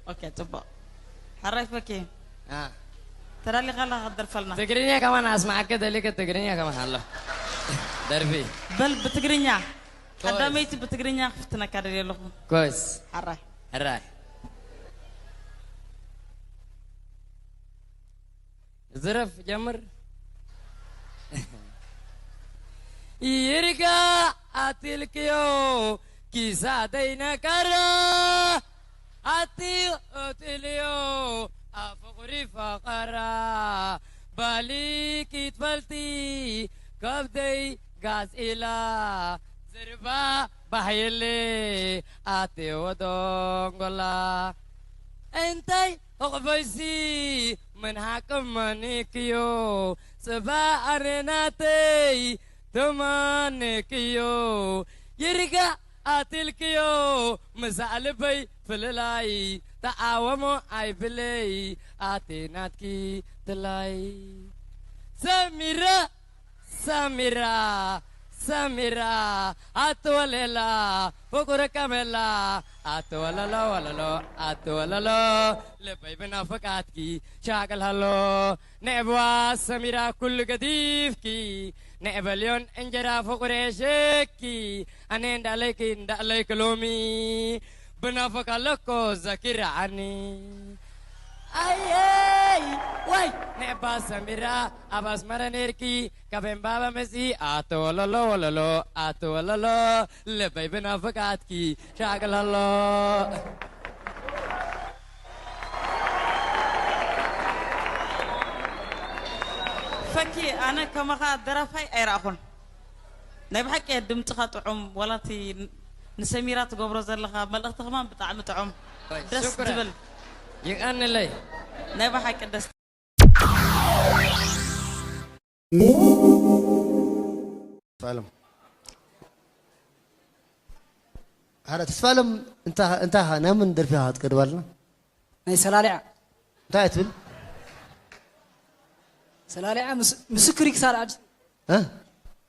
ኦኬ፣ ጽቡቕ። ሕራይ ፈኪ። አ። ተዳሊኻ ኣለኻ ክትደርፈልና? ትግርኛ ከማን ኣስማዓከ ደሊከ ትግርኛ ከማን ኣሎ። ደርፊ። በል ብትግርኛ። ኮይስ። ቀዳመይቲ ብትግርኛ ክፍትነካ ደልየ ኣለኹ። ኮይስ። ሕራይ። ሕራይ። ዝረፍ ጀምር። ይርጋ ኣትልክዮ ኪሳ ደይነከራ ኣቲ እትልዮ ኣፍቕሪ ፈቐራ ባሊ ኪትፈልቲ ከብደይ ጋዝ ኢላ ዝርባ ባሕየለ ኣቲ ወዶንጎላ እንታይ እቕፈይሲ ምን ሃቅም መኒክዮ ጽባሕ ኣነ ናተይ ተማኒክዮ ይርጋ ኣትልክዮ ምሳእ ልበይ ፍልላይ ተኣወሞ ኣይብለይ ኣቲ ናትኪ ትላይ ሰሚራ ሰሚራ ሰሚራ ኣትወሌላ ፍቁር ከመላ ኣትወለሎ ወለሎ ኣትወለሎ ልበይ ብናፍቃትኪ ሻቅል ሃሎ ንዕብዋ ሰሚራ ኩሉ ገዲፍኪ ንዕበልዮን እንጀራ ፍቁር የሸኪ ኣነ እንዳለይኪ እንዳለይክ ሎሚ ብናፍቃ ለኮ ዘኪራዓኒ ኣየይ ወይ ንዕባ ሰሚራ ኣብ ኣስመራ ነርኪ ካብ ዕምባባ መጺ ኣቶ ወለሎ ወለሎ ኣቶ ወለሎ ልበይ ብናፍቃትኪ ሻቅል ኣሎ ፈኪ ኣነ ከማኻ ደራፋይ ኣይረኣኹን። ናይ ብሓቂ ድምፅኻ ጥዑም፣ ዋላ እቲ ንሰሚራ ትገብሮ ዘለኻ መልእኽቲ ከማን ብጣዕሚ ጥዑም፣ ደስ ሽኩራን። ዝብል። ይቀንለይ ናይ ብሓቂ ደስ ተስፋለም ሐረ ተስፋለም እንታይ እንታይ ናይ መን ደርፊ ኢኻ ክትቀድባልና? ናይ ሰላሊዓ እንታይ እያ ትብል? ሰላሊዓ ምስ- ምስክር ክሳድ ዓዲ እ?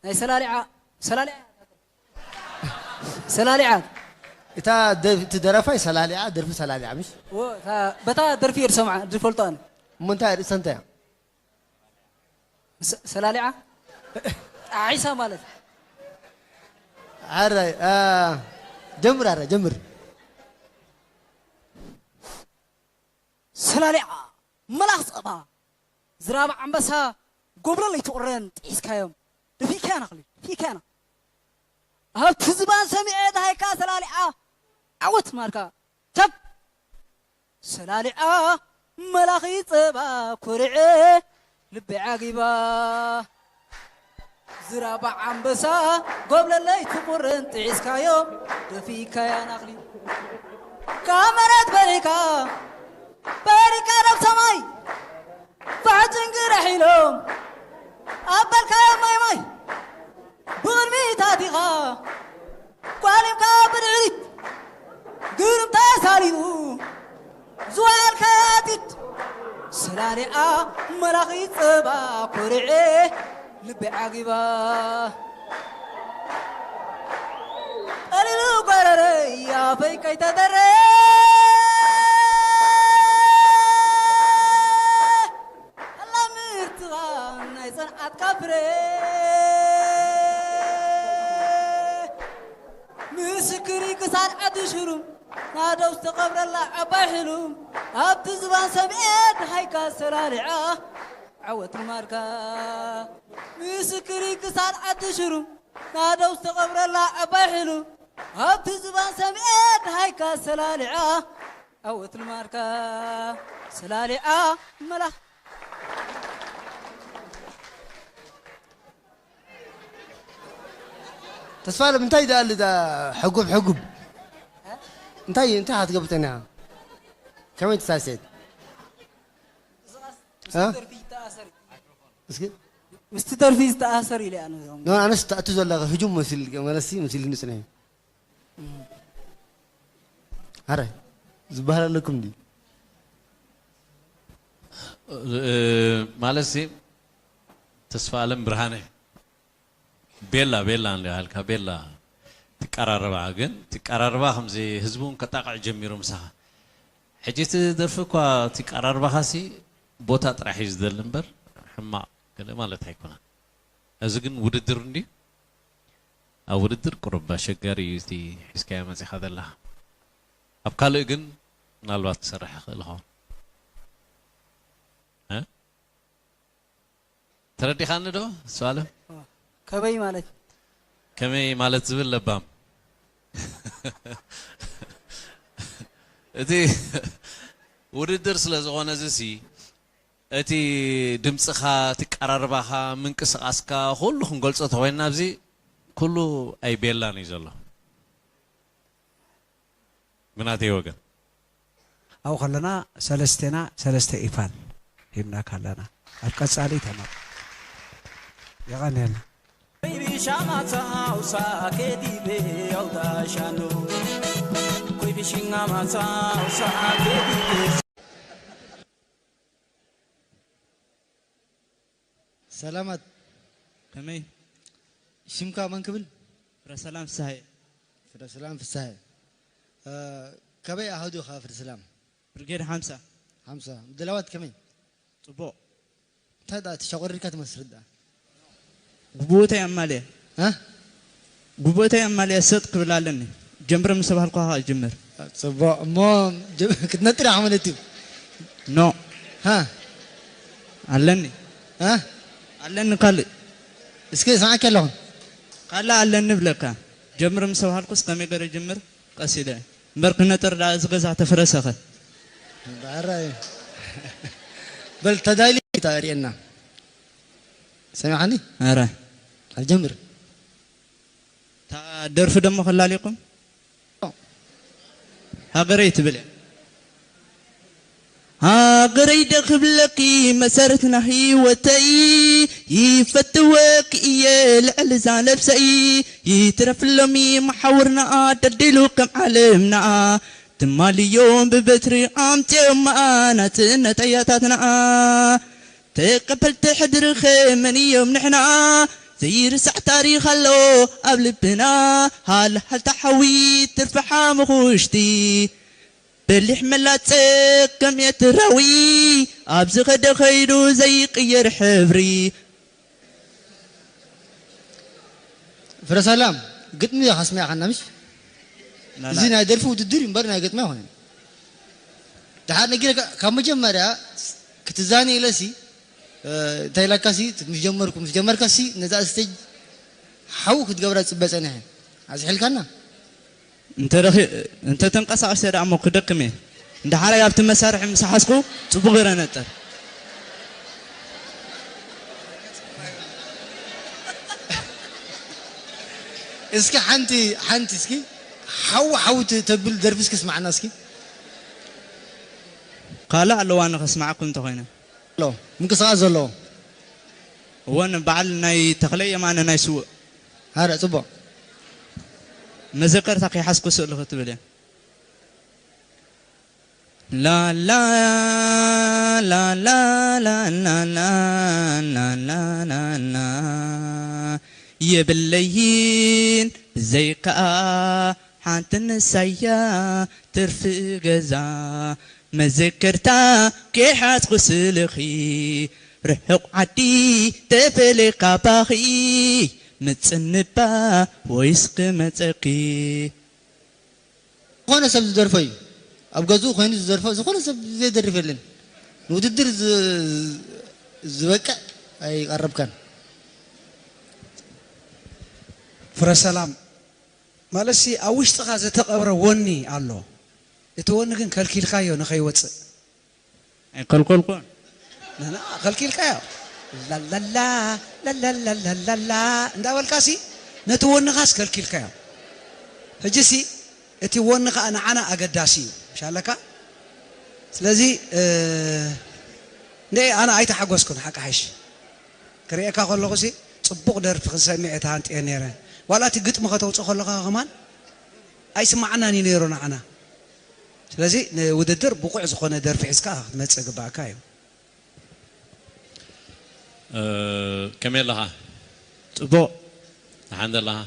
ናይ ሰላሊዓ ሰላሊዓ ሰላሊዓ እታ ደ- እቲ ደራፋይ ሰላሊዓ ደርፊ ሰላሊዓ ምሽ ወ- እታ- በታ ደርፊ እየ ዝሰምዓ ዝፈልጦ ኣነ እሞ እንታይ ርእሳ እንታይ እያ? ስ- ሰላሊዓ ጣዒሳ ማለት ሐረ አ፣ ጀምር ሐረ ጀምር ሰላሊዓ መላኽ ጸባ ዝራብ ዓንበሳ ጎብለል ኣይትቑረን ጥዒስካዮም ደፊእካያ ናኽሊ ደፊእካያና ኣብቲ ዝባን ሰሚዐ ደሃይካ ሰላሊዓ ዓወት ማርካ ቸብ ሰላሊዓ መላኺ ጸባ ኮርዐ ልበይ ዓጊባ ዝራባ ዓንበሳ ጎብለለይ ትቑርን ጥዒስካዮ ደፊእካያ ናኽሊ ካብ መሬት በሪካ በሪካ ናብ ሰማይ ፋሕ ጭንግራሕ ኢሎም ኣበልካዮ ማይ ማይ ብቕድሚት ኣቲኻ ጓሊምካ ብድሕሪት ግርምታ ሳሊኡ ዝወዓልካያ ጢት ሰላሊዓ መላኺ ጸባ ኮርዐ ልበይ ዓጊባ ቀሊሉ ጓረረይ ኣፈይ ከይተደረ ኣላ ምርትኻ ናይ ጸንዓትካ ፍረ ምስክሪ ክሳድ ዓዲ ሽሩም ናደው ዝተቐብረላ ዓባይ ሕሉም ኣብቲ ዝባን ሰብኤ ደሃይካ ሰላሊዓ ዓወት ልማድካ ምስክሪ ክሳድ ዓዲ ሽሩም ናደው ዝተቐብረላ ዓባይ ሕሉም ኣብቲ ዝባን ሰብኤ ደሃይካ ሰላሊዓ ዓወት ልማድካ ሰላሊዓ መላ ተስፋለም እንታይ ደኣሊ ዳ ሕጉብ ሕጉብ እንታይ እንታይ ክትገብር ጸኒኻ? ከመይ ትሳሰየት? እ? እስኪ ምስቲ ደርፊ ዝተኣሰር ኢለ ኣነ ኖ ኣነስ ተእቱ ዘለኸ ህጁም መሲል መለሲ መሲል ንጽነ ኣረ ዝበሃል ኣለኩም ድዩ? ማለት ሲ ተስፋ ኣለም ብርሃነ ቤላ ቤላ እንዳልካ ቤላ ትቀራረባ ግን ትቀራረባ ከምዚ ህዝቡ እውን ከጣቅዕ ጀሚሩ ምሳኻ ሕጂ እቲ ደርፊ እኳ እቲ ቀራርባኻሲ ቦታ ጥራሕ እዩ ዝደሊ እምበር ሕማቕ ገለ ማለት ኣይኮነን። እዚ ግን ውድድር እንድዩ። ኣብ ውድድር ቁሩብ ኣሸጋሪ እዩ እቲ ሒዝካዮ መጺኻ ዘለኻ። ኣብ ካልእ ግን ምናልባት ክሰርሕ ይኽእል ይኸውን። እ? ተረዲኻኒ ዶ? ሰዋለ? ከመይ ማለት? ከመይ ማለት ዝብል ለባም። እቲ ውድድር ስለ ዝኾነ፣ እዚሲ እቲ ድምጽኻ፣ እቲ ቀራርባኻ፣ ምንቅስቓስካ፣ ኩሉ ክንገልጾ ተኾይንና ኣብዚ ኩሉ ኣይቤላን እዩ ዘሎ። ብናተይ ወገን። ኣብኡ ከለና ሰለስቴና ሰለስተ ኢፋል ሂብናካ ኣለና። ኣብ ቀጻሊ ተመ-፣ የቐንየልና። ሰላማት። ከመይ? ሽምካ መን ክብል? ፍረሰላም ፍስሃየ። ፍረሰላም ፍስሃየ። እ፣ ካበይ ኣሃዱ ኢኻ ፍረሰላም? ብርጌድ ሓምሳ። ሓምሳ። ምድላዋት ከመይ? ጽቡቕ። እንታይ ደኣ ተሸቆሪርካ ትመስል ደኣ? ጉቡእተይ ኣማልየ። እ? ጉቡእተይ ኣማልየ ሰጥ ክብል ኣለኒ። ጀምር ምስ በሃልኩ ኸኣ እጅምር። ጽቡቕ። እሞ ጀ-፣ ክትነጥር ኢኻ ማለት እዩ? ኖ። ሃ? ኣለኒ። ሃ? ኣለኒ ካልእ። እስከ ስማዓኪ ኣለኹ። ካልእ ኣለኒ እብለካ። ጀምር ምስ በሃልኩስ ከመይ ገይረ እጅምር? ቀስ ኢለ። እምበር ክነጥር ደኣ እዚ ገዛ ተፍረሰኸ። ባራይ። በል ተዳሊ ተርእየና። ሰሚዓኒ? ኣረ። ኣልጀምር። እታ ደርፊ ደሞ ከላሊኩም? ሃገረይ ትብል እያ። ሃገረይ ዶ ክብለኪ መሰረትና ህይወተይ፣ ይፈትወኪ እየ ልዕሊ እዛ ነብሰይ፣ ይትረፍሎሚ መሓውርና ደልዲሉ ከም ዓለምና፣ ትማልዮም ብበትሪ ኣምፅኦማ ናፅነት ኣያታትና። ተቐበልቲ ሕድርኸ መን እዮም ንሕና? ዘይርሳዕ ታሪኽ ኣሎ ኣብ ልብና። ሃልሃልታ ሓዊ ትርፊ ሓሙኹሽቲ። በሊሕ መላጸ ከም ኤርትራዊ። ኣብ ዝኸደ ኸይዱ ዘይቅየር ሕብሪ። ፍረ ሰላም፣ ግጥሚ ኢኻ ኣስሚዕኻና፣ ምሽ? ላላ። እዚ ናይ ደርፊ ውድድር እዩ እምበር ናይ ግጥሚ ኣይኮነን። ደሓር ነጊረካ፣ ካብ መጀመርያ ክትዛነ ኢለሲ፣ እ፣ እንታይ ኢላካሲ፣ ምስ ጀመርኩ፣ ምስ ጀመርካሲ፣ ነዛ ስቴጅ ሓው ክትገብራ ዝጽበ ጸኒሐ። ኣዝሒልካና። እንተ ረኺ-፣ እንተ ተንቀሳቒሰ ደኣ እሞ ክደክም እየ። እንዳ ሓራይ ኣብቲ መሳርሒ ምስ ሓዝኩ ጽቡቕ ገይረ ነጥር። እስኪ ሓንቲ፣ ሓንቲ እስኪ ሓው ሓው ት-፣ ተብል ደርፊ እስኪ ስማዕና እስኪ። ካልእ ኣለዋ ንኸስማዓኩም እንተኾይነ። ኣሎ፣ ምንቅስቓስ ዘለዎ። እወ፣ ንበዓል ናይ ተኽለ የማነ ናይ ስዉእ። ኣረ፣ ጽቡቕ። መዘከርታ ከይሓዝኩ ስእሊ ክትብል እያ። ላላ፣ ላላ፣ ላላ፣ የብለይን ብዘይከኣ ሓንቲ ንሳያ ትርፊ ገዛ። መዘከርታ ከይሓዝኩ ስልኺ ርሑቕ ዓዲ ተፈልየ ካባኺ ምጽንባ ወይስ ክመጸኪ? ዝኾነ ሰብ ዝደርፎ እዩ። ኣብ ገዝኡ ኮይኑ ዝደርፎ፣ ዝኾነ ሰብ ዘይደርፍ የለን። ንውድድር ዝ-፣ ዝበቅዕ ኣይቐረብካን። ፍረ ሰላም፣ ማለትሲ ኣብ ውሽጥኻ ዝተቐብረ ወኒ ኣሎ። እቲ ወኒ ግን ከልኪልካዮ ንኸይወጽእ። ኣይከልከልኩን። ና፣ ና፣ ከልኪልካዮ። ላላላ፣ ላላላላላላ እንዳበልካሲ ነቲ ወንኻስ ከልኪልካዮ። ሕጂሲ እቲ ወኒ ኸኣ ንዓና ኣገዳሲ እዩ። ምሽ ኣለካ? ስለዚ፣ እ፣ እንደ ኣነ ኣይተሓጎስኩን፣ ሓቂ ሓይሽ። ክርእየካ ከለኹሲ ጽቡቕ ደርፊ ክንሰምዕ እየ ተሃንጥየ ነይረ። ዋላ እቲ ግጥሚ ከተውጽእ ከለኻ ከማን ኣይስማዓናን እዩ ነይሩ ንዓና። ስለዚ ንውድድር ብቑዕ ዝኾነ ደርፊ ሒዝካ ክትመጽእ ግባእካ እዩ። እ፣ ከመይ ኣለኻ? ጽቡቕ። ደሓን ዘለኻ?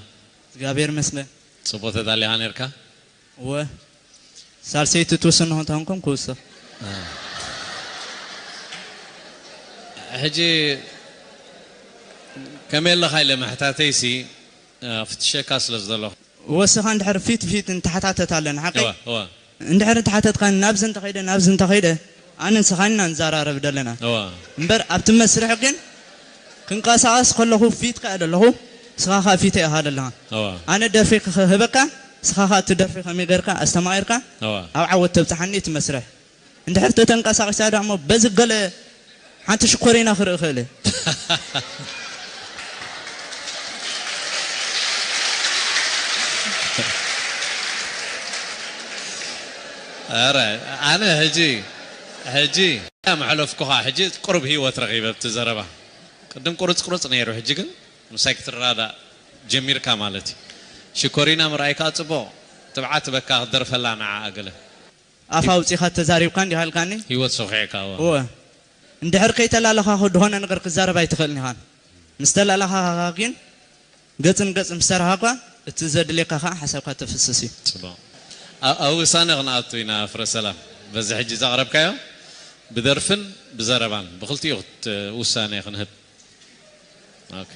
እግዚኣብሔር ይመስገን። ጽቡቕ ተዳሊኻ ነይርካ? እወ። ሳልሰይቲ ትውስኑ እንተኾንኩም ክውስኽ። ሕጂ ከመይ ኣለኻ ኢለ ምሕታተይሲ ፍትሸካ ስለ ዘለኹ። ወስኻ እንድሕር ፊት ፊት እንተሓታተት ኣለና ሓቂ እዋ እዋ እንድሕር እንተሓተትካኒ ናብዚ እንተኸይደ ናብዚ እንተኸይደ ኣነ ንስኻን ኢና ንዘራረብ ዘለና እዋ እምበር ኣብቲ መስርሕ ግን ክንቀሳቐስ ከለኹ ፊትካ እየ ዘለኹ ንስኻ ከዓ ፊተ ኢኻ ዘለኻ እዋ ኣነ ደርፊ ክህበካ ንስኻ ከዓ እቲ ደርፊ ከመይ ገርካ ኣስተማቒርካ እዋ ኣብ ዓወት ተብፅሓኒ እቲ መስርሕ እንድሕር ተተንቀሳቒሳ ደኣ እሞ በዚ ገለ ሓንቲ ሽኮሪና ክርኢ ክእል እየ ኧረ ኣነ ሕጂ ሕጂ መሕለፍኩኻ ሕጂ ቁሩብ ህይወት ረኺበ ኣብቲ ዘረባ ቅድም ቁርፅ ቁርፅ ነይሩ ሕጂ ግን ምሳይ ክትረዳዳእ ጀሚርካ ማለት እዩ ሽኮሪና ምርኣይካ ፅቡቕ ትብዓት በካ ክትደርፈላ ንዓኣ ገለ ኣፍ ኣውፂኻ ተዛሪብካ እንዲኻ ኢልካኒ ህይወት ሰኺዕካ እዋ እወ እንድሕር ከይተላለኻኹ ዝኾነ ነገር ክዛረብ ኣይትኽእልን ኢኻ ምስ ተላለኻኻ ግን ገጽ ንገጽ ምስ ሰራኻ እኳ እቲ ዘድልየካ ከዓ ሓሳብካ ተፍስስ እዩ ፅቡቕ ኣብ ኣብ ውሳነ ክንኣቱ ኢና ፍረ ሰላም በዚ ሕጂ ዘቕረብካዮ ብደርፍን ብዘረባን ብክልቲኡ ክት- ውሳነ ክንህብ ኦኬ።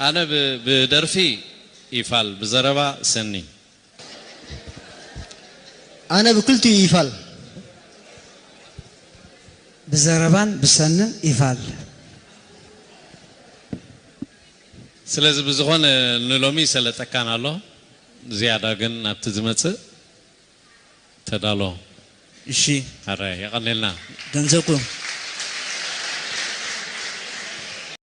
ኣነ ብ- ብደርፊ ይፋል ብዘረባ ሰኒ ኣነ ብክልቲኡ ይፋል ብዘረባን ብሰንን ይፋል ስለዚ ብዝኾነ ንሎሚ ይሰለጠካን ኣሎ ዝያዳ ግን ናብቲ ዝመፅእ ተዳሎ እሺ ኣረ የቐኔልና ገንዘብኩ